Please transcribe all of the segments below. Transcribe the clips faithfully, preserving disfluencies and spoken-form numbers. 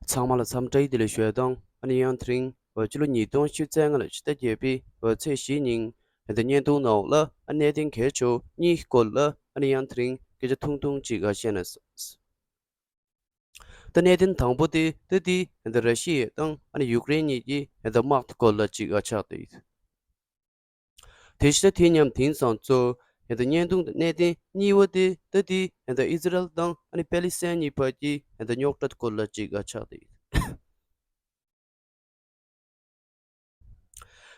ཚང་མ་ལ་འཚམས་འདྲི་བདེ་ལེགས་ཞུ་ཡ་དང་། ཨ་ནི་ཡང་དེ་རིང་ཕྱི་ལོ་ཉིས་སྟོང་ཉི་ཤུ་རྩ་ལྔ་ལོའི་ཕྱི་ཟླ་བརྒྱད་པའི་ཚེས་བཞིའི་ཉིན་ད་བརྙན་ཐུང་ནང་ལ་ཨ་གནད་དོན་གལ་ཆེ་བ་གཉིས་སྐོར་ལ་ཨ་ནི་ཡང་དེ་རིང་སྐད་ཆ་ཐུང་ཐུང་ཅིག་བཤད་ན། ད་གནད་དོན་དང་པོ་དེ་ད་དེ་ད་ར་ཤི་ཡ་དང་ཨ་ནི་ཡུཀ་རེན་གཉིས་ཀྱི་ད་དམག་དེ་སྐོར་ལ་ཅིག་ཆགས་བསྡད་ཡོད། དེ་བཞིན་དེ་མཉམ་དེང་སང་ཚོ་ཡང་ད་བརྙན་ཐུང་དང་གནད་དོན་གཉིས་པ་དེ་ད་དེ་ཡང་ད་ཨི་ཟི་རལ་དང་ཨ་ནི་པེ་ལི་སི་ཐན་གཉིས་བར་གྱི་ཡང་ད་རྙོག་དྲ་སྐོར་ལ་ཅིག་ཆགས་བསྡད་ཡོད།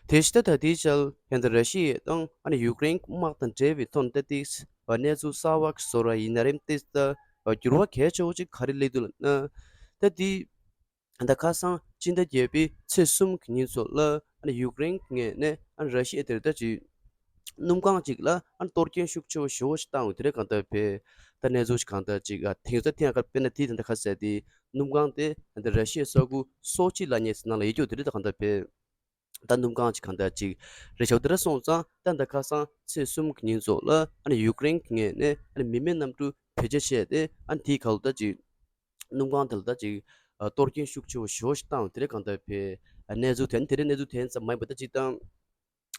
དེ་བཞིན་ད་དེའི་ཆར་ཡང་ད་ར་ཤི་ཡ་དང་ཨ་ནི་ཡུཀ་རེན་དམག་དང་འབྲེལ་བའི་ཐོག་ནས་ད་དེ་གནས་ཚུལ་གསར་བ་ཞིག་བཟོ་ར་ཡིན་ན་རེད། དེ་ད་འགྱུར་བ་གལ་ཆེ་བོ་ཅིག་ག་རེ་སླེབས་འདུག་ལབ་ན། ད་དེ་ད་ཁ་སང་སྤྱི་ཟླ་བརྒྱད་པའི་ཚེས་གསུམ་གྱི་ཉིན་ཚོ་ལ་ཨ་ནི་ཡུཀ་རེན་ངོས་ནས་ཨ་ནི་ར་ཤི་ཡ་དེར་ད་ཅིག་སྣུམ་གང་ཅིག་ལ་ཨ་ནི་གཏོར་སྐྱོན་ཤུགས་ཆེ་བོ་ཞེ་བོ་ཞིག་བཏང་ཡོད་དེ་རེད། གང་ལྟར་བས་ད་གནས་ཚུལ་ཞིག་གང་ལྟར་ཅིག་ཨ་དེང་སང་དེ་ཡང་དཔེར་ན་དེ་ད་ཁ་ཟེར་དེ་སྣུམ་གང་དེ་ད་ར་ཤི་ཡའི་ས་ཁུལ་སོ་ཅི་ལབ་མཁན་ནང་ལ་ཡོད་རྒྱུ་དེ་རེད། ད་གང་ལྟར་བས་ད་སྣུམ་གང་ཅིག་གང་ལྟར་ཅིག་རེད་ཤག་དེ་འདྲ་སོང་ཙང་ད་ད་ཁ་སང་ཚེས་གསུམ་གྱི་ཉིན་ཚོ་ལ་ཨ་ནི་ཡུཀ་རེན་ངོས་ནས་ཨ་ནི་མི་མེད་གནམ་གྲུ་བེད་སྤྱོད་བྱས་ཏེ་ཨ་ནི་དེའི་ཁ་ལོ་ད་ཅིག་སྣུམ་གང་དེ་ལ་ད་ཅིག་ཨ་གཏོར་སྐྱོན་ཤུགས་ཆེ་བོ་ཞེ་བོ་ཞིག་བཏང་དེ་རེད། གང་ལྟར་བས་ཨ་གནས་ཚུལ་དེ་ནི་དེ་རེད། གནས་ཚུལ་དེ་ཙམ་མ་ཡིན་པ་ད་ཅིག་དང་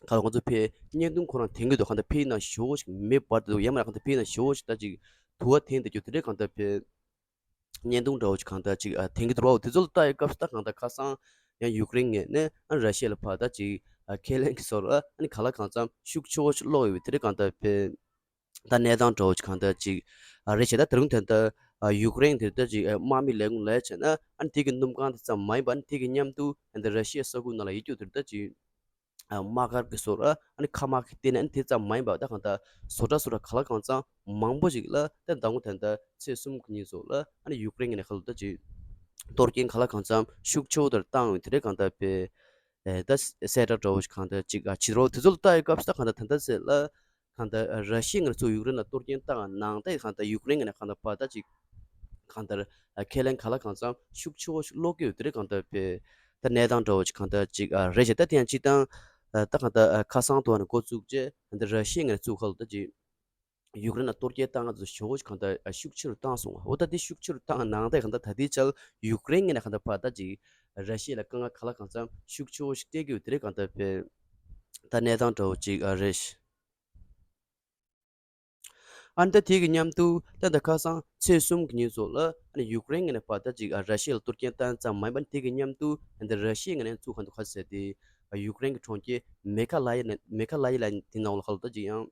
ག་ལ་ང་ཚོ་བས་བརྙན་ཐུང་ཁོ་རང་དེང་གི་འདུག་གང་ལྟར་བས་ན་ཞེ་བོ་ཞིག་མེ་འབར་དུ་ཡ་མ་ར་གང་ལྟར་བས་ན་ཞེ་བོ་ཞིག་ད་ཅིག་དུ་བ་འཐེན་དེ་རྒྱུ་དེ་རེད། གང་ལྟར་བས་བརྙན་ཐུང་འདྲ་བོ་ཞིག་གང་ལྟར་ཅིག་ཨ་དེང་གི་འདུག་ར། འོ་དེ་ཚོ་ལ་ལྟ་ཡི་སྐབས་སུ་ད་གང་ལྟར་ཁ་སང་ཡང་ཡུཀ་རེན་ངོས་ནས་ཨ་ར་ཤི་ཡ་ལ་ཕར་ད་ཅིག་ཨ་ཁས་ལེན་གྱི་བཟོ་འདྲ་ཨ་ནི་ག་ལ་གང་འཚམ་ཤུགས་ཆེ་བོ་ཞིག་སློག་ཡོད་པའི་དེ་རེད། གང་ལྟར་བས་ད་གནས་སྟངས་འདྲ་བོ་ཞིག་གང་ལྟར་ཅིག་ཨ་རེད་བྱས། ད་དེ་རིང་ད་ལྟ་ཨ་ཡུཀ་རེན་དེ་ད་ཅིག་ཨ་དམག་མི་ལས་ཁུངས་ལ་བྱས་ན་ཨ་ནི་དེ་གི་སྣུམ་གང་དེ་ཙམ་མ་ཡིན་པ་ཨ་ནི་དེ་གི་མཉམ་དུ་ཨ་ནི་ད་ར་ཤི་ཡའི་ས་ཁུལ་ནང་ལ་ཡོད་རྒྱུ་དེ་ད་ཅིག་ཨ་དམག་སྒར་གྱི་བཟོ་འདྲ་ཨ་ནི་མཁའ་དམག་གི་སྟེང་ནས་ཨ་ནི་དེ་ཙམ་མ་ཡིན་པ་ད་གང་ལྟར་བཟོ་གྲྭ་བཟོ་འདྲ་ག་ལ་གང་འཚམ་མང་པོ་ཞིག་ལ་ད་ཟླ་ངོ་ད་ལྟ་ཚེས་གསུམ་གྱི་ཉིན་ཚོ་ལ་ཨ་ནི་ཡུཀ་རེན་གྱི་ནས་ཁ་ལོ་ད་ཅིག་གཏོར་སྐྱོན་ག་ལ་གང་འཚམ་ཤུགས་ཆེ་བོ་དེར་བཏང་ཡོད་དེ་རེད། གང་ལྟར་བས་ཨེ་ད་གསལ་བསྒྲགས་འདྲ་བོ་ཞིག་གང་ལྟར་ཅིག་ཨ་བྱེད་རོགས་དེ་ཚོ་ལ་ལྟ་ཡི་སྐབས་སུ་ད་གང་ལྟར་ད་ལྟ་ཟེར་ལ་གང་ལྟར་ཨ་ར་ཤི་ཡ་ངོས་ནས་ཚུར་ཡུཀ་རེན་ལ་གཏོར་སྐྱོན་བཏང་ནང་ད་གང་ལྟར་ཡུཀ་རེན་གྱི་ནས་གང་ལྟར་ཕར་ད་ཅིག་གང་ལྟར་ཨ་ཁས་ལེན་ག་ལ་གང་འཚམ་ཤུགས་ཆེ་བོ་ཞིག་སློག་གི་ཡོད་དེ་རེད། གང་ལྟར་བས་ད་གནས་སྟངས་འདྲ་བོ་ཞིག་གང་ལྟར་ཅིག་ཨ་རེད་བྱས། ད་དེ་ཡང་སྤྱིར་བཏང་ཨ་ད་གང་ལྟར་ཨ་ཁ་སང་དུ་བ་ནས་འགོ་བཙུགས་རྗེས་ད་ར་ཤི་ཡ་ངོས་ནས་ཚུར་ཁ་ལོ་ད་ཅིག་ཡུཀ་རེན་ལ་གཏོར་སྐྱོན་བཏང་ང་ཚོ་ཞེ་བོ་ཞིག་གང་ལྟར་ཨ་ཤུགས་ཆེ་རུ་བཏང་སོང་བ། འོ་ད་དེ་ཤུགས་ཆེ་རུ་བཏང་ནང་ད་གང་ལྟར་ད་ལྟའི་ཆར་ཡུཀ་རེན་ངོས་ནས་གང་ལྟར་ཕར་ད་ཅིག་ར་ཤི་ཡ་ལ་དཀའ་ངལ་ག་ལ་གང་འཚམ་ཤུགས་ཆེ་བོ་ཞིག་སྤྲད་ཀྱི་ཡོད་དེ་རེད། གང་ལྟར་བས་ད་གནས་སྟངས་འདྲ་བོ་ཅིག་ཨ་རེད། ཨ་ནི་ད་དེ་གི་མཉམ་དུ་ད་ལྟ་ཁ་སང་ཚེས་གསུམ་གྱི་ཉིན་ཚོ་ལ་ཨ་ནི་ཡུཀ་རེན་ངོས་ནས་ཕར་ད་ཅིག་ཨ་ར་ཤི་ཡ་ལ་གཏོར་སྐྱོན་བཏང་ཙམ་མ་ཡིན་པ་ཨ་ནི་དེ་གི་མཉམ་དུ་ཨ་ནི་ད་ར་ཤི་ཡ་ངོས་ནས་ཚུར་གང་དུ་ཁ་ཟེར་ཏེ་ཨ་ཡུཀ་རེན་གྱི་གྲོང་ཁྱེར་མེ་ཁ་ལ་ཡ་ནས་མེ་ཁ་ལ་ཡ་ལ་དེ་ནང་ལ་ཁ་ལོ་ད་ཅིག་ཡང་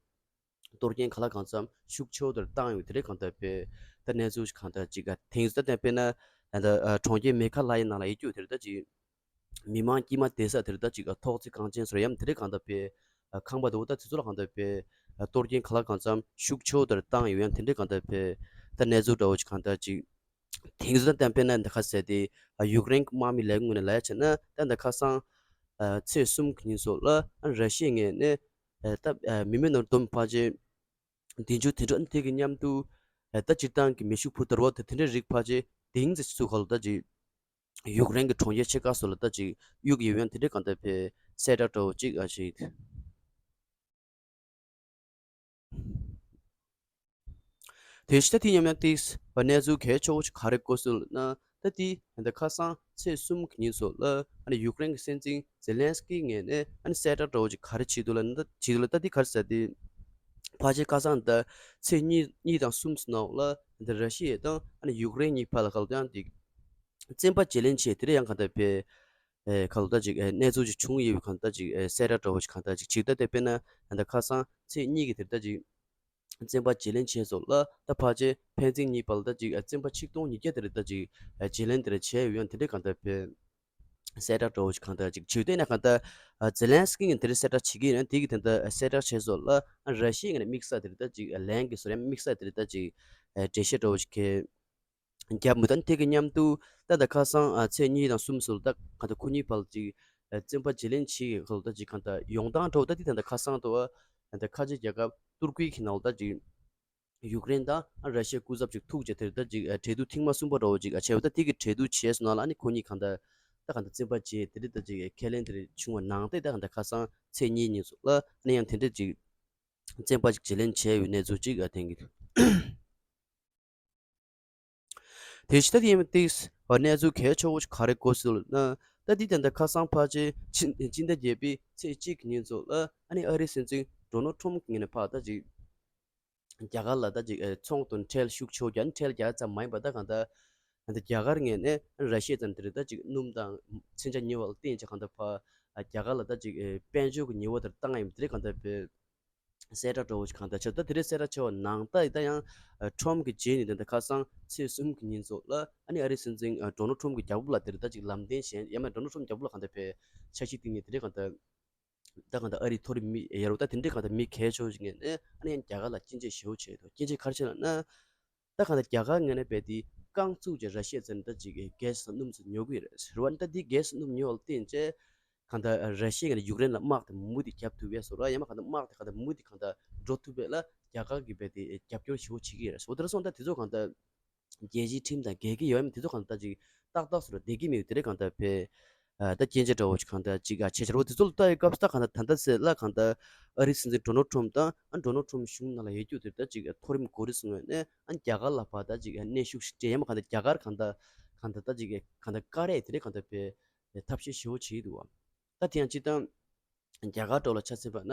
གཏོར་སྐྱོན་ག་ལ་གང་འཚམ་ཤུགས་ཆེ་བོ་དེར་བཏང་ཡོད་དེ་རེད། གང་ལྟར་བས་ད་གནས་ཚུལ་ཞིག་གང་ལྟར་ཅིག་ཨ་དེང་སང་ད་དཔེར་ན་ཨ་ད་ཨ་གྲོང་ཁྱེར་མེ་ཁ་ལ་ཡ་ནང་ལ་ཡོད་རྒྱུ་དེ་རེད། ད་ཅིག་མི་མང་དཀྱིལ་མ་བསྡད་ས་དེར་ད་ཅིག་ཨ་ཐོག་བརྩེགས་ཁང་ཆེན་ཚོར་ཡམ་དེ་རེད། གང་ལྟར་བས་ཨ་ཁང་པ་དེ་འོ་ད་དེ་ཚོ་ལ་གང་ལྟར་བས་ཨ་གཏོར་སྐྱོན་ག་ལ་གང་འཚམ་ཤུགས་ཆེ་བོ་དེར་བཏང་ཡོད་ཡམ་དེ་འདྲས་གང་ལྟར་བས་ད་གནས་ཚུལ་འདྲ་བོ་ཅིག་གང་ལྟར་ཅིག་དེང་སང་ད་དཔེར་ན་འདི་ཁ་ཟེར་ཏེ་ཨ་ཡུཀ་རེན་གྱི་དམག་མི་ལས་ཁུངས་ནས་ལབ་ཡ་བྱས་ན་ད་འདི་ཁ་སང་ཨ་ཚེས་གསུམ་གྱི་ཉིན་ཚོ་ལ་ཨ་ར་ཤི་ཡ་ངོས་ནས་ཨ་ད་ཨ་མི་མེད་ནང་སྡོམ་ཕལ་ཆེར་བདུན་ཅུ་དེ་འདྲ་ཨ་ནི་དེ་གི་མཉམ་དུ་ཨ་ད་སྤྱིར་བཏང་གི་མེ་ཤུགས་འཕུར་མདའ་རོ་དེ་དེ་འདྲའི་རིགས་ཕལ་ཆེར་དེང་ཙམ་ཞིག་ཚུར་ཁ་ལོ་ད་ཅིག་ཡུཀ་རེན་གྱི་གྲོང་ཁྱེར་ཆེ་ཁག་སོགས་ལ་ད་ཅིག་གཡུག་ཡོད་ཡོད་དེ་འདྲའི་གང་ལྟར་བས་གསལ་བསྒྲགས་འདྲ་བོ་ཅིག་ཨ་ཞིག་དེ་བཞིན་ད་དེ་མཉམ་ཡང་ཏིས་བ་གནས་ཚུལ་གལ་ཆེ་བོ་ཞིག་ག་རེ་གོ་སོང་ལབ་ན། ད་དེ་ད་ཁ་སང་ཚེས་གསུམ་གྱི་ཉིན་སོགས་ལ་ཨ་ནི་ཡུཀ་རེན་གྱི་སྲིད་འཛིན་ཛེ་ལན་སི་ཀི་ངོས་ནས་ཨ་ནི་གསལ་བསྒྲགས་འདྲ་བོ་ཞིག་ག་རེ་བྱེད་འདུག་ལབ་ན། ད་བྱེད་འདུག་ལབ་ད་དེ་ག་རེ་ཟེར་ཏེ། ཕལ་ཆེར་ཁ་སང་ད་ཚེས་གཉིས་གཉིས་དང་གསུམ་ནང་ལ་ད་ར་ཤི་ཡ་དང་ཨ་ནི་ཡུཀ་རེན་གཉིས་བར་ལ་ག་ལ་ཡང་དེ་བཙན་པ་བརྗེ་ལེན་བྱས་དེ་རེད། ཡང་གང་ལྟར་བས་ཨེ་ཁ་ལོ་ད་ཅིག་ཨེ་གནས་ཚུལ་ཅིག་བྱུང་ཡོད་པའི་གང་ལྟར་ཅིག་ཨེ་གསལ་བསྒྲགས་འདྲ་བོ་ཞིག་གང་ལྟར་ཅིག་བྱེད། ད་དེ་དཔེར་ན་ད་ཁ་སང་ཚེས་གཉིས་ཀྱི་དེར་ད་ཅིག་བཙན་པ་བརྗེ་ལེན་བྱས་སོགས་ལ་ད་ཕལ་ཆེར་ཕན་ཚུན་གཉིས་བར་ལ་ད་ཅིག་ཨེ་བཙན་པ་ཆིག་སྟོང་ཉིས་བརྒྱ་དེ་རེད། ད་ཅིག་ཨེ་བརྗེ་ལེན་དེ་རེད་བྱས་ཡོད་ཡང་དེ་འདྲའི་གང་ལྟར་བས་གསལ་བསྒྲགས་འདྲ་བོ་ཞིག་གང་ལྟར་ཅིག་བྱེད། དེ་ནས་གང་ལྟར་ཨེ་ཛེ་ལན་སི་ཀི་ཡང་དེ་རེད་གསལ་བསྒྲགས་བྱེད་ཀྱི་ཡོད་ཡང་དེ་གི་དེ་ལྟར་གསལ་བསྒྲགས་བྱས་སོགས་ལ་ཨ་ར་ཤི་ཡ་ངོས་ནས་དམིགས་བསལ་དེ་རེད། ད་ཅིག་ཨེ་ལན་གྱི་སོ་རེད་དམིགས་བསལ་དེ་རེད། ད་ཅིག་ཨེ་འགྲེལ་བཤད་འདྲ་བོ་ཞིག་གས། རྒྱབ་མི་དང་དེ་གི་མཉམ་དུ་ད་ལྟ་ཁ་སང་ཨ་ཚེས་གཉིས་དང་གསུམ་སོགས་ལ་ད་གང་ལྟར་ཁོ་གཉིས་བར་ལ་ཅིག་ཨ་བཙན་པ་བརྗེ་ལེན་བྱེད་ཀྱི་ཁ་ལོ་ད་ཅིག་གང་ལྟར་ཡོང་སྟངས་འདྲ་བོ་ད་དེ་ད་ལྟ་ཁ་སང་དུ་ཨ་ད་ཁ་ཆེ་རྒྱལ་ཁབ་ཏུར་ཀི་གི་ནང་ལ་ད་ཅིག་ཡུཀ་རེན་དང་ཨ་ར་ཤི་ཡ་སྐུ་ཚབ་ཅིག་ཐུག་བྱས་དེར་ད་ཅིག་ཨ་གྲོས་བསྡུར་ཐེངས་མ་གསུམ་པ་འདྲ་བོ་ཅིག་ཨ་བྱས་པ་ད་དེ་གི་གྲོས་བསྡུར་བྱས་སོང་ན་ལ་ཨ་ནི་ཁོ་གཉིས་གང་ལྟར་ད་གང་ལྟར་བཙན་པ་བརྗེ་དེ་རེད། ད་ཅིག་ཨ་ཁས་ལེན་དེ་རེད་བྱུང་བ་ནང་བཞིན་ད་གང་ལྟར་ཁ་སང་ཚེས་གཉིས་ཉིན་སོགས་ལ་ཨ་ནི་ཡང་དེ་འདྲ་ཅིག་བཙན་པ་ཅིག་བརྗེ་ལེན་བྱས་ཡོད་གནས་ཚུལ་ཅིག་ཨ་ཐོན་གྱི་འདུག་དེ་ཕྱི་ད་དེ་ཡིན་ཏིག་གནས་ཚུལ་གལ་ཆེ་བོ་ཞིག་ག་རེ་གོ་སྲིད་ལ་ན། ད་དེ་དེ་འདྲ་ཁ་སང་ཕལ་ཆེར་ཕྱི་ཕྱི་ཟླ་བརྒྱད་པའི་ཚེས་གཅིག་གི་ཉིན་ཚོ་ལ་ཨ་ནི་ཨ་རིའི་སྲིད་འཛིན་ཌོ་ནལ་ཊམ་གྱི་ངོས་ནས་ཕར་ད་ཅིག་རྒྱ་གར་ལ་ད་ཅིག་ཚོང་དང་ཁྲལ་ཤུགས་ཆེ་བོ་རྒྱག་ཁྲལ་རྒྱག་ཙམ་མ་ཡིན་པ་ད་གང་ལྟར་གང་ལྟར་རྒྱ་གར་ངོས་ནས་ར་ཤི་ཡ་ཙམ་དེ་རེད་ད་ཅིག་སྣུམ་དང་མཚོན་ཆ་ཉོ་བ་ལ་བརྟེན་ཅིག་གང་ལྟར་ཕར་རྒྱ་གར་ལ་ད་ཅིག་དཔལ་འབྱོར་གྱི་ཉེས་པ་དེར་བཏང་ཡིན་དེ་རེད་གང་ལྟར་བས། གསལ་བསྒྲགས་འདྲ་བོ་ཞིག་གང་ལྟར་བྱས། ད་དེ་རིང་གསལ་བསྒྲགས་བྱས་པ་ནང་ལྟར་ཡིན་ད་ཡང་ཊམ་གྱི་རྗེས་ནས་ད་ལྟ་ཁ་སང་ཚེས་གསུམ་གྱི་ཉིན་ཚོ་ལ་ཨ་ནི་ཨ་རིའི་སྲིད་འཛིན་ཌོ་ནལ་ཊམ་གྱི་རྒྱབ་ལོགས་ལ་དེ་རིང་ད་ཅིག་ལམ་སྟོན་བྱས་ཡང་མིན་ཌོ་ནལ་ཊམ་རྒྱབ་ལོགས་གང་ལྟར་བས་འཆར་གཞི་བཏིང་ནས་དེ་རིང་གང་ལྟར་ད་གང་ལྟར་ཨ་རིའི་མཐོ་རིམ་མི་ཡ་རུ་ད་དེ་འདྲའི་གང་ལྟར་མི་གལ་ཆེ་བོ་ཞིག་ངོས་ནས་ཨ་ནི་ཡང་རྒྱ་གར་ལ་སྐྱོན་བརྗོད་ཞེ་པོ་བྱས་འདུག་སྐྱོན་བརྗོད་ག་རེ་བྱས་ལབ་ན། ད་གང་ལྟར་རྒྱ་གར་ངོས་ནས་རྦད་དེ་རྐང་བཙུགས་ཀྱི་ར་ཤི་ཡ་ཚོས་ད་ཅིག་གྷེ་སི་དང་སྣུམ་ཚོ་ཉོ་གི་ཡོད་རེད་ཟེར་བ་ནི་ད་དེ་གྷེ་སི་སྣུམ་ཉོ་བ་ལ་བརྟེན་བྱས་གང་ལྟར་ར་ཤི་ཡ་ངོས་ནས་ཡུཀ་རེན་ལ་དམག་དེ་མུ་མཐུད་རྒྱབ་ཐུབ་པའི་བཟོ་འདྲ་ཡང་མིན་གང་ལྟར་དམག་དེ་གང་ལྟར་མུ་མཐུད་གང་ལྟར་འགྲོ་ཐུབ་པའི་ལ་རྒྱ་གར་གྱིས་རྦད་དེ་རྒྱབ་སྐྱོར་ཞེ་པོ་བྱེད་ཀྱི་ཡོད་རེད་ཟེར་བ་དེ་འདྲ་སོང་ཙང་དེ་ཚོ་གང་ལྟར་རྒྱལ་སྤྱིའི་ཁྲིམས་དང་འགལ་གྱི་ཡོད་མེད་དེ་ཚོ་གང་ལྟར་ད་ཅིག་ཏག་ཏག་བཟོ་འདྲ་བསྡད་ཀྱི་མེད་དེ་རེད་གང་ལྟར་བས། ཨ་ད་སྐྱོན་བརྗོད་འདྲ་བོ་ཞིག་གང་ལྟར་ཅིག་ཨ་བྱས་བྱས་རོ་དེ་ཚོ་ལ་ལྟ་ཡི་སྐབས་སུ་ད་གང་ལྟར་ད་ལྟ་ཟེར་ལ་གང་ལྟར་ཨ་རིའི་སྲིད་འཛིན་ཌོ་ནལ་ཊམ་དང་ཨ་ཌོ་ནལ་ཊམ་གཞུང་ནང་ལ་ཡོད་རྒྱུ་དེ་ད་ཅིག་མཐོ་རིམ་འགོ་ཁྲིད་ཚོའི་ངོས་ནས་ཨ་རྒྱ་གར་ལ་ཕར་ད་ཅིག་གནོན་ཤུགས་ཤིག་སྤྲད་ཡང་མིན་གང་ལྟར་རྒྱ་གར་གང་ལྟར་གང་ལྟར་ད་ཅིག་གང་ལྟར་བཀག་རེས་དེ་རེད་གང་ལྟར་བས་ཐབས་ཤེས་ཞེ་པོ་བྱེད་ཀྱི་འདུག་བ། ད་དེ་ཡང་སྤྱིར་བཏང་རྒྱ་གར་འགྲོ་ལ་ཆ་མཚོན་པ་ན།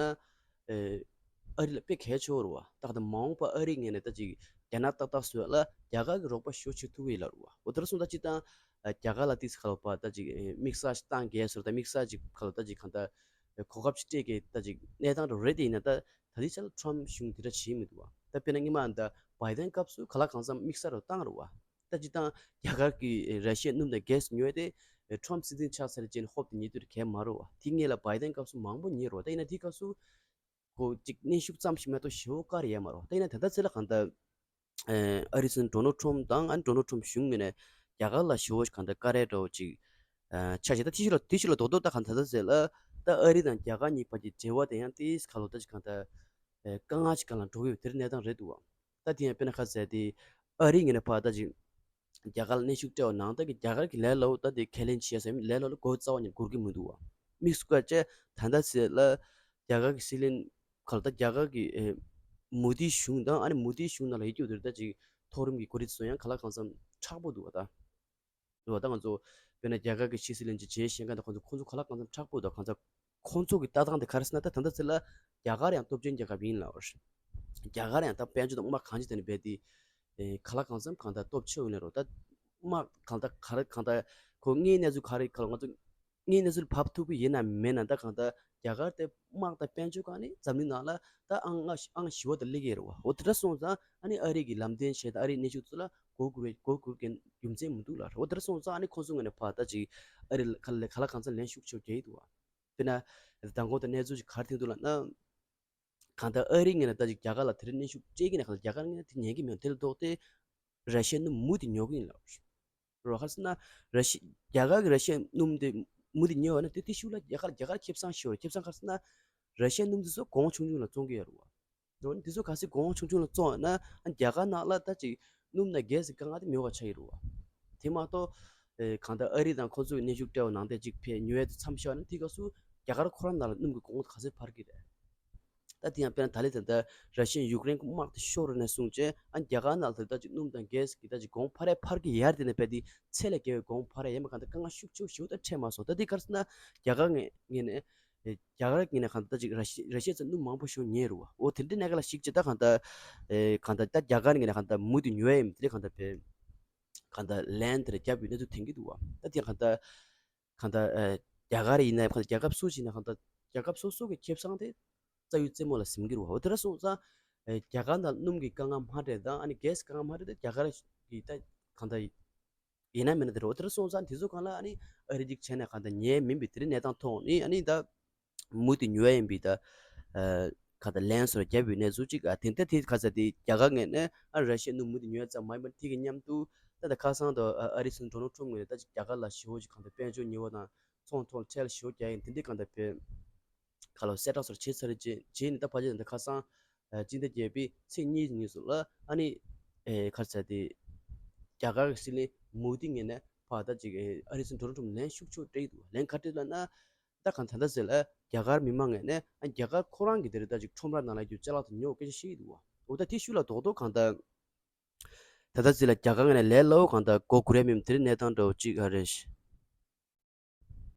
ཨ་རི་ལ་དཔེ་གལ་ཆེ་བོ་རེད་བ། ད་ལྟ་མ་འོངས་པ་ཨ་རི་ངོས་ནས་ད་ཅིག་རྒྱ་ནག་ཏག་ཏག་བཟོས་ལ་རྒྱ་གར་གྱི་རོགས་པ་ཞེ་པོ་བྱེད་ཐུབ་ཀྱི་ཡིན་ལབ་རེད་བ། འོ་དེ་འདྲ་སོང་ད་སྤྱིར་བཏང་རྒྱ་གར་ལ་ཏིག་ཙམ་ག་ལ་བ་ད་ཅིག་དམིགས་བསལ་ཞིག་བཏང་གལ་ཟེར་ད་དམིགས་བསལ་ཅིག་ག་ལ་ད་ཅིག་གང་ལྟར་གོ་སྐབས་ཤིག་སྤྲད་གལ་ད་ཅིག་གནས་སྟངས་འདྲ་རེད་དེ་ཡིན་ན་ད་ད་ལྟའི་ཆ་ལ་ཊམ་གཞུང་དེ་འདྲ་བྱེད་མི་འདུག་བ། ད་དཔེར་ན་སྔོན་མ་ད་བྷའི་ཌེན་སྐབས་སུ་ག་ལ་གང་འཚམ་དམིགས་བསལ་རུ་བཏང་རེད་བ། ད་སྤྱིར་བཏང་རྒྱ་གར་གྱིས་ར་ཤི་ཡའི་སྣུམ་དང་གྷེ་སི་ཉོས་ཏེ་ཊམ་སྲིད་འཛིན་ཆགས་ཚར་རྗེས་ནས་ཧོབ་ཏེ་ཉེ་དུས་གལ་མ་རེད་བ། དེ་སྔོན་ལ་བྷའི་ཌེན་སྐབས་སུ་མང་པོ་ཉོས་རེད་བ། ད་ཡིན་ན་དེའི་སྐབས་སུ་ཁོ་གཅིག་གནོན་ཤུགས་ཙམ་ཞིག་མ་གཏོགས་ཞེ་པོ་བཀག་རེས་ཡོད་མ་རེད་བ། ད་ཡིན་ན་ད་ལྟ་ཚེ་ལ་གང་ལྟར་ཨ་རིའི་སྲིད་འཛིན་ཌོ་ནལ་ཊམ་དང་ཨ་ནི་ཌོ་ནལ་ཊམ་གཞུང་ངོས་ནས་རྒྱ་གར་ལ་ཞེ་པོ་ཞིག་གང་ལྟར་བཀག་རེས་འདྲ་བོ་ཅིག་ཆགས་ཤིང་ད་དེ་ཕྱི་ལ་དེ་ཕྱི་ལ་རྡོག་རྡོག་ད་གང་ད་ལྟ་ཟེར་ལ་ད་ཨ་རི་དང་རྒྱ་གར་གཉིས་བར་གྱི་འབྲེལ་བ་དེ་ཡང་ཏིས་ག་ལོ་ད་ཅིག་གང་ལྟར་དཀའ་ངལ་ཅིག་སྒང་ལ་འགྲོ་གི་ཡོད་དེར་གནས་སྟངས་རེད་འདུག་བ། ད་དེ་ཡང་དཔེར་ན་ཁ་ཟེར་དེ་ཨ་རི་ངོས་ནས་ཕར་ད་ཅིག་རྒྱ་གར་ལ་གནོན་ཤུགས་སྤྲད་པ་ནང་ལྟར་གྱི་རྒྱ་གར་གྱི་ལས་སླ་པོ་ད་དེ་ཁས་ལེན་བྱས་ཟེར་ལས་སླ་པོ་ལ་གོ་རྩ་བ་ནས་འགོར་གྱི་མི་འདུག་བ། དམིགས་སུ་བཀར་བྱས་ད་ལྟ་ཟེར་ལ་རྒྱ་གར་གྱི་སྲིད་བློན་ག་ལ་ད་རྒྱ་གར་གྱི་མུ་དི་གཞུང་དང་ཨ་ནི་མུ་དི་གཞུང་ནང་ལ་ཡོད་རྒྱུ་དེར་ད་ཅིག་མཐོ་རིམ་གྱི་འགོ་ཁྲིད་ཚོ་ཡང་ག་ལ་གང་འཚམ་མཁྲེགས་པོ་འདུག་བ་ད། འདུག་བ། ད་ང་ཚོ་དཔེར་ན་རྒྱ་གར་གྱི་ཕྱི་སྲིད་བློན་ཆེན་ཇེ་ཤེང་ཀ་དང་ཁོང་ཚོ་ཁོང་ཚོ་ག་ལ་གང་འཚམ་མཁྲེགས་པོ་དང་གང་འཚམ་ཁོང་ཚོ་གི་ལྟ་སྟངས་དེ་ག་རེ་ཟེར་ན་ད་ད་ལྟ་ཚེ་ལ་རྒྱ་གར་ཡང་སྟོབས་ཆེན་རྒྱལ་ཁབ་ཡིན་ལ། རྒྱ་གར་ཡང་ད་དཔལ་འབྱོར་དང་དམག་གང་ཅི་དེ་ནས་རྦད་དེ་ག་ལ་གང་འཚམ་གང་ལྟར་སྟོབས་ཆེ་བ་ཡིན་ལ་རོ། ད་དམག་གང་ལྟར་ག་རེ་གང་ལྟར་ཁོ་དངོས་གནས་ཚུལ་ག་རེ་ག་ལ་ང་ཚོ་དངོས་གནས་ཚུལ་བབས་ཐུབ་ཀྱི་ཡིན་ན་མེད་ན་ད་གང་ལྟར་རྒྱ་གར་དེ་དམག་དང་དཔལ་འབྱོར་སྒང་ནས་འཛམ་གླིང་ནང་ལ་ད་ཨང་ལྔ་ཨང་བཞི་བ་དེ་སླེབས་ཀྱི་རེད་བ། འོ་དེ་འདྲ་སོང་ཙང་ཨ་ནི་ཨ་རི་གི་ལམ་སྟོན་བྱས་ད་ཨ་རིའི་གནོན་ཤུགས་ཚོ་ལ་མགོ་སྒུར་བའི་མགོ་སྒུར་མཁན་རྒྱུ་མཚན་མི་འདུག་ལ། འོ་དེ་འདྲ་སོང་ཙང་ཨ་ནི་ཁོང་ཚོ་ངོས་ནས་ཕར་ད་ཅིག་ཨ་རི་ལ་ག་ལ་ག་ལ་གང་འཚམ་ལན་ཤུགས་ཆེ་བ་རྒྱག་གི་འདུག་བ། དཔེར་ན་མདང་དགོང་དུ་གནས་ཚུལ་ཅིག་ག་རེ་ཐོན་འདུག་ལབ་ན། གང་ལྟར་ཨ་རིའི་ངོས་ནས་ད་ཅིག་རྒྱ་གར་ལ་དེ་རིང་གནོན་ཤུགས་སྤྲད་ཀྱི་ན་གང་ལྟར་རྒྱ་གར་ངོས་ནས་དེ་ཉན་གྱི་མེད། དེ་ལ་ལྡོག་སྟེ་ར་ཤི་ཡའི་སྣུམ་མུ་མཐུད་ཉོ་གི་ཡིན་ལབ། རོ་ག་རེ་ཟེར་ན་ར་ཤི་རྒྱ་གར་གྱི་ར་ཤི་ཡའི་སྣུམ་དེ་མུ་མཐུད་ཉོས་པ་ན་དེ་དེ་ཤུགས་ལ་རྒྱ་གར་རྒྱ་གར་ཁེ་བཟང་ཞིག་ཡོད་རེད། ཁེ་བཟང་ག་རེ་ཟེར་ན་ར་ཤི་ཡའི་སྣུམ་དེ་ཚོ་གོང་ཆུང་ཆུང་ལ་བཙོང་གི་ཡོད་རེད་བ། འོ་ན་དེ་ཚོ་གལ་སྲིད་གོང་ཆུང་ཆུང་ལ་བཙོང་ཡོད་ན་ཨ་རྒྱ་གར་ནང་ལ་ད་ཅིག་སྣུམ་དང་གྷེ་སི་གི་དཀའ་ངལ་དེ་མེད་པ་ཆགས་ཀྱི་རེད་བ། དེ་མ་གཏོགས་ཨེ་གང་ལྟར་ཨ་རི་དང་ཁོ་ཚོས་གནོན་ཤུགས་སྤྲད་པ་ནང་བསྟན་ཅིག་ཕེ་ཉོ་ཡས་དེ་མཚམས་བཞག་ན་དེ་སྐབས་སུ་རྒྱ་གར་ཁོ་རང་ནང་ལ་སྣུམ་གྱི་གོང་ག་ཚོད་འཕར་གྱི་རེད། ད་དེ་ཡང་དཔེར་ན་ད་ལན་ད་ལྟ་ར་ཤི་ཡ་ཡུཀ་རེན་གྱི་དམག་དེ་ཤོར་ནས་བཟུང་བྱས་ཨ་རྒྱ་གར་ནང་ལ་ད་ཅིག་སྣུམ་དང་གྷེ་སི་གི་ད་ཅིག་གོང་འཕར་ཡས་འཕར་གྱི་ཡར་དེ་ནས་དཔེ་དེ་ཚད་ལས་བརྒལ་བའི་གོང་འཕར་ཡས་ཡིན་པ་གང་ལྟར་དཀའ་ངལ་ཤུགས་ཆེ་ཞེ་པོ་ད་འཕྲད་མ་སོང་། ད་དེ་ག་རེ་ཟེར་ན་རྒྱ་གར་ངོས་ངོས་ནས་ཨེ་རྒྱ་གར་ངོས་ནས་གང་ལྟར་ཅིག་ར་ཤི་ར་ཤི་ཡ་ཚོས་སྣུམ་མང་པོ་ཞིག་ཉོས་རེད་བ། འོ་དེ་འདྲའི་གནད་འགག་ལ་གཞིགས་བྱས་ད་གང་ལྟར་ཨེ་གང་ལྟར་ད་རྒྱ་གར་ངོས་ནས་གང་ལྟར་མུ་མཐུད་ཉོ་ཡ་ཡིན་དེ་གང་ལྟར་བས་གང་ལྟར་ལན་དེར་བརྒྱབ་ཡོད་གནས་ཚུལ་ཐོན་གྱི་འདུག་བ། ད་དེ་གང་ལྟར་གང་ལྟར་ཨེ་རྒྱ་གར་ཡིན་ན་གང་ལྟར་རྒྱལ་ཁབ་སུ་ཞིག་ཡིན་ན་གང་ལྟར་རྒྱལ་ཁབ་སོ་སོ་གི་ཁེ་བཟང་དེ་རྩ་བའི་རྩེ་མོ་ལ་ཟིན་གྱི་རེད་བ། འོ་དེ་འདྲ་སོང་ཙང་ཨེ་རྒྱ་གར་ནང་སྣུམ་གྱི་དཀའ་ངལ་མ་འཕྲད་དང་ཨ་ནི་གྷེ་སི་དཀའ་ངལ་མ་འཕྲད་དེ་རྒྱ་གར་གྱི་ད་གང་ལྟར་ཡིན་ན་མིན་ན་དེ་རེད། འོ་དེ་འདྲ་སོང་ཙང་དེ་ཚོ་སྒང་ལ་ཨ་ནི་ཨ་རི་གཅིག་བྱས་ནས་གང་ལྟར་ཉན་མིན་པའི་དེ་རིང་གནས་སྟངས་ཐོག་ནས་ཨ་ནི་ད་མུ་མཐུད་ཉོ་ཡ་ཡིན་པའི་ད་ཨ་གང་ལྟར་ལན་སོར་བརྒྱབ་ཡོད་གནས་ཚུལ་གཅིག་ཨ་དེ་ལྟ་དེ་ག་ཚ་དེ་རྒྱ་གར་ངོས་ནས་ཨ་ར་ཤི་ཡའི་སྣུམ་མུ་མཐུད་ཉོ་ཡ་ཙམ་མ་ཡིན་པར་དེ་གི་མཉམ་དུ་ད་ལྟ་ཁ་སང་དུ་ཨ་ཨ་རི་སྲིད་འཛིན་ཌོ་ནལ་ཊམ་ངོས་ནས་ད་ཅིག་རྒྱ་གར་ལ་ཞེ་པོ་ཅིག་གང་ལྟར་དཔལ་འབྱོར་ཉེས་པ་དང་ཚོང་ཐོག་ཁྲལ་ཞེ་པོ་རྒྱག་ཡིན་དེ་འདྲའི་གང་ལྟར་བས། ཁ་ལོ་གསལ་བསྒྲགས་སོགས་བྱས་ཚར་རྗེས་རྗེས་ནས་ད་ཕལ་ཆེར་ད་ཁ་སང་ཨ་སྤྱི་ཟླ་བརྒྱད་པའི་ཚེས་གཉིས་ཉིན་སུ་ལ་ཨ་ནི་ཨེ་ག་རེ་ཟེར་དེ་རྒྱ་གར་གྱི་སྲིད་བློན་མོ་དི་ངོས་ནས་ཕར་ད་ཅིག་ཨེ་ཨ་རི་སྲིད་འཛིན་ཌོ་ནལ་ཊམ་ལན་ཤུགས་ཆེ་སྤྲད་ཀྱི་འདུག་ལན་ག་རེ་སྤྲད་ལབ་ན་ད་གང་ད་ལྟ་ཟེར་ལ་རྒྱ་གར་མི་མང་ངོས་ནས་ཨ་རྒྱ་གར་ཁོ་རང་གི་དེ་རེད་ད་ཅིག་ཁྲོམ་ར་ནང་ལ་རྒྱུ་ཅ་ལག་དེ་ཉོ་སྐད་ཆ་བཤད་ཀྱི་འདུག་འོ་ད་དེ་ཤུལ་ལ་རྡོག་རྡོག་གང་ལྟར། ད་ལྟ་ཅི་ལ་རྒྱ་གར་ངོས་ནས་ལས་སླ་བོ་གང་ལྟར་སྒོ་སྒུར་ཡ་མིན། དེ་རིང་གནས་སྟངས་འདྲ་བོ་ཅིག་ཨ་རེད།